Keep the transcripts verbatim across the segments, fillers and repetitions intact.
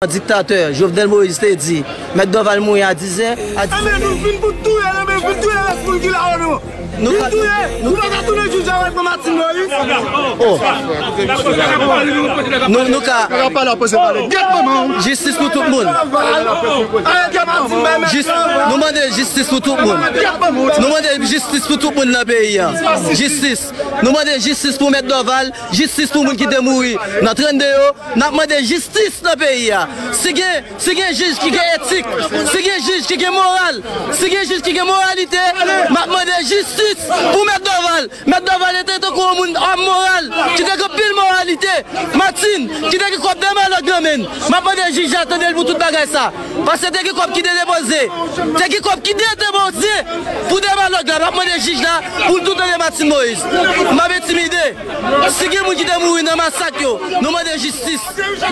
Diktatè Jovenel Moïse te di, Mèt Dorval mouri a dizè, a dizè. Enben, nou fin pou touye l, enben, fin touye rès moun ki la yo, nou. Nou fin touye, nou pa ka tounen jij avèk Martine Moïse. Oh. Nou, nou ka. Jistis pou tout moun. Jis-, nou mande jistis pou tout moun. Nou mande jistis pou tout moun nan peyi a. Jistis. Nou mande jistis pou Mèt Dorval, jistis pou moun ki te mouri nan trannde yo. N ap mande jistis nan peyi a. Si gen, si gen jij ki gen etik, si gen jij ki gen moral, si gen jij ki gen moralite, m ap mande jistis pou Mèt Dorval. Mèt Dorval te tankou yon moun, òm moral, ki te gen anpil moralite. Martine, ki te gen kòb Dermalog nan men l. M ap mande jij la tande l pou tout bagay sa. Paske te gen kòb ki te depoze. Te gen kòb ki te depoze pou Dermalog la. M ap mande jij la pou l tou tande Martine Moïse. M ap entimide. Si gen moun ki te mouri nan masak yo, nou mande jistis.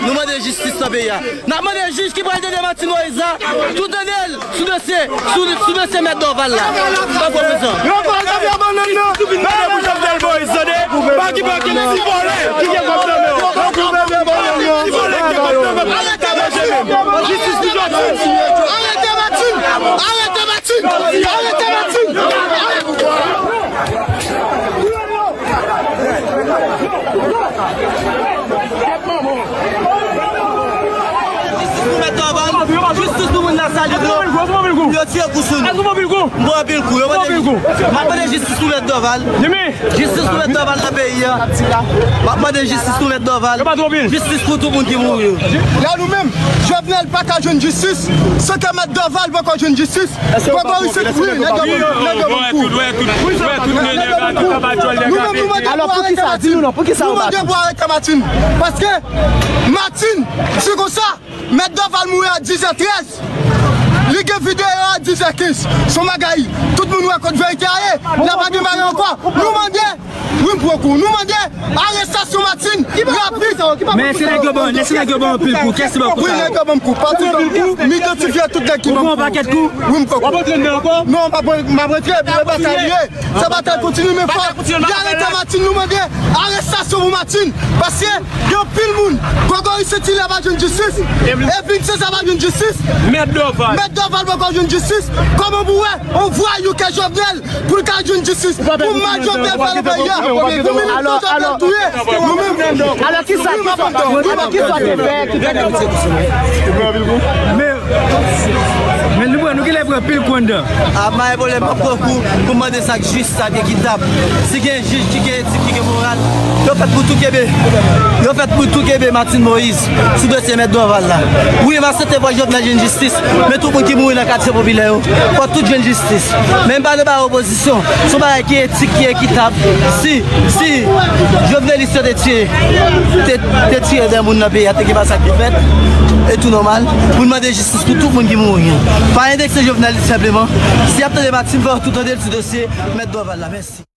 Nou mande jistis nan peyi a. N ap mande jij ki pral tande Martine Moïse la, tou tande l sou dosye, sou, sou dosye Mèt Dorval la. Pa pran prezan. Yo pa tande bannann nan. Tande pou Jovenel Moïse, tande. Pa ki pa ki ti vòlè. Ki gen kòb nan men yo. Ti vòlè ki gen kòb nan men yo. Arete Martine. Jistis pou Jovenel. Arete Martine. Arete Martine. Arete Martine. Jistis pou Mèt Dorval. Jistis pou moun nan sali dlo. Yo tire kou sou nou. M pran anpil kou. Yo mande, m ap mande jistis pou Mèt Dorval. Jistis pou Mèt Dorval nan peyi a. M ap mande jistis pou Mèt Dorval. Jistis pou tout moun ki mouri yo. La nou menm, Jovenel pa ka jwenn jistis, se ke Mèt Dorval poko jwenn jistis. Poko jistis, wi, nèg yo banm kou. Nèg yo banm kou. Nou menm, nou mande pou arete Martine. Nou mande pou arete Martine. Paske Martine, se konsa, Mèt Dorval mouri a dizè trèz. Li gen videyo a dizè kenz. Se yon bagay, tout moun wè kot verite a ye. La pa gen bagay ankò. Nou mande, wi, m pran kou. Nou mande arestasyon Martine rapid. Men se nèg yo ban, se nèg yo ban anpil kou. Kiyès ki ban kou sa yo? Wi, nèg yo ban m kou. Pa tout ban m kou. M idantifye tout nèg ki ban m kou. Ou pran yon pakèt kou? Wi, m pran kou. W ap antre anndan ankò? Non, m ap, m ap rantre, men batay li ye. Se batay kontinye, men fò y arete Martine, nou mande arestasyon pou Martine. Paske gen anpil moun, Gregory Saint-Hilaire pa jwenn jistis, Evelyne César pa jwenn jistis, Mèt Dorval. Mèt Dorval poko jwenn jistis. Kòman pou wè yon vwayou ke Jovenel pou l ka jwenn jistis? Pou mal Jovenel fè nan peyi a, pou minit Jovenel touye, nou menm. Alò, kisa, kisa, alò, kisa w te fè ki fè nèg yo tire kou sou nou? Men, men nou, nou genlè pran pil kou anndan. A, m pa gen pwoblèm, m ap pran kou pou m mande sa k jis, sa k ekitab. Si gen jij ki gen etik, ki gen moral, yo fèt pou tou kenbe, yo fèt pou tou kenbe Martine Moïse sou dosye Mèt Dorval la. Wi, m aksepte fò Jovenel jwenn jistis, men tout moun ki mouri nan katye popilè yo, fò tout jwenn jistis. Men m pa nan ba opozisyon, se yon bagay ki etik, ki ekitab. Si, si Jovenelis yo te tiye, te, te tiye de moun nan peyi a, te gen masak ki fèt, e tou nòmal pou n mande jistis pou tout moun ki mouri. Pa endekse Jovenel senpleman. Si y ap tande Martine, fò yo tou tande l sou dosye Mèt Dorval la. Mèsi.